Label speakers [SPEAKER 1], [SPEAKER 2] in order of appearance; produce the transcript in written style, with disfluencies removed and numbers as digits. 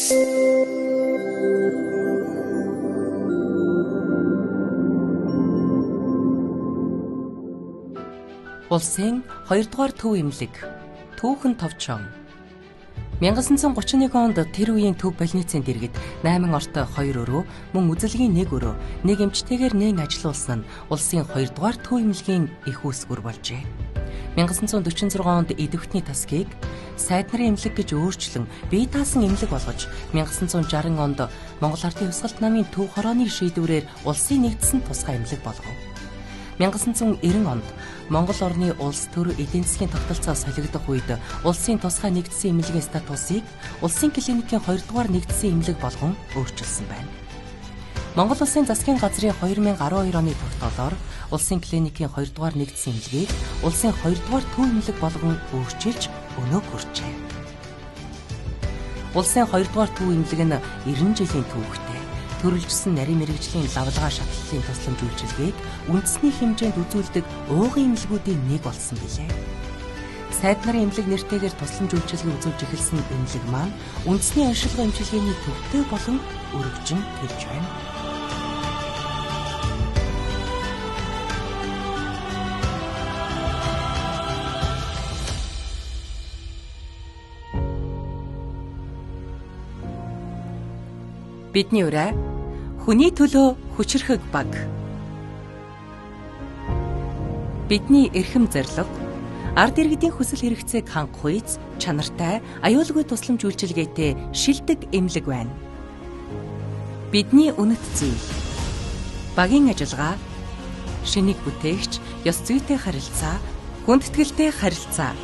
[SPEAKER 1] Улсын 2 дугаар төв эмнэлэг Түүхэн Товчон. 1931 онд тэр үеийн төв больницын дэргэд 8 ортой 2 өрөө, мөн үзэлгийн 1 өрөө, нэг эмчтэйгээр нээн ажилуулсан нь улсын 2 дугаар төв эмнэлгийн их үүсгүр болжээ. 1946 онд идэвхтний тасгийг сайд нарын эмнэлэг гэж өөрчлөн бие даасан эмнэлэг болгож 1960 онд Монгол Ардын Хувьсгалт намын төв хорооны шийдвэрээр улсын нэгдсэн тусгай эмнэлэг болгов. 1990 онд Монгол орны улс төр эдийн засгийн тогтолцоо солигдох үед улсын тусгай нэгдсэн эмнэлгийн статусыг улсын клиникийн 2 дугаар нэгдсэн эмнэлэг болгон өөрчилсөн байна. Монгол Улсын засгийн газрын 2012 оны тогтоолоор улсын клиникийн 2 дугаар нэгдсэн эмнэлгийг улсын 2 дугаар төв эмнэлэг болгон өөрчилж өнөөг хүрчээ. Улсын 2 дугаар төв эмнэлэг нь 90 жилийн түүхтэй төрөлжсөн нарийн мэргэжлийн лавлгаа шатлалын тусламж үйлчилгээг үндэсний хэмжээнд үзүүлдэг уугын эмнэлгүүдийн нэг болсон билээ. Сайд нарын эмнэлэг нэртэйгээр тусламж үйлчилгээ үзүүлж эхэлсэн эмнэлэг маань үндэсний оншилгоо эмчилгээний төвтэй болон өргөжин тэрж байна. Бидний урай хүний төлөө хүчирхэг баг. Бидний эрхэм зорилго ард иргэдийн хүсэл хэрэгцээг хангах үйц чанартай аюулгүй тусламж үйлчилгээтэй шилдэг эмнэлэг байна. Бидний үнэт зүйл багийн ажиллагаа, шинийг бүтээгч, ёс зүйтэй харилцаа, хүндэтгэлтэй харилцаа.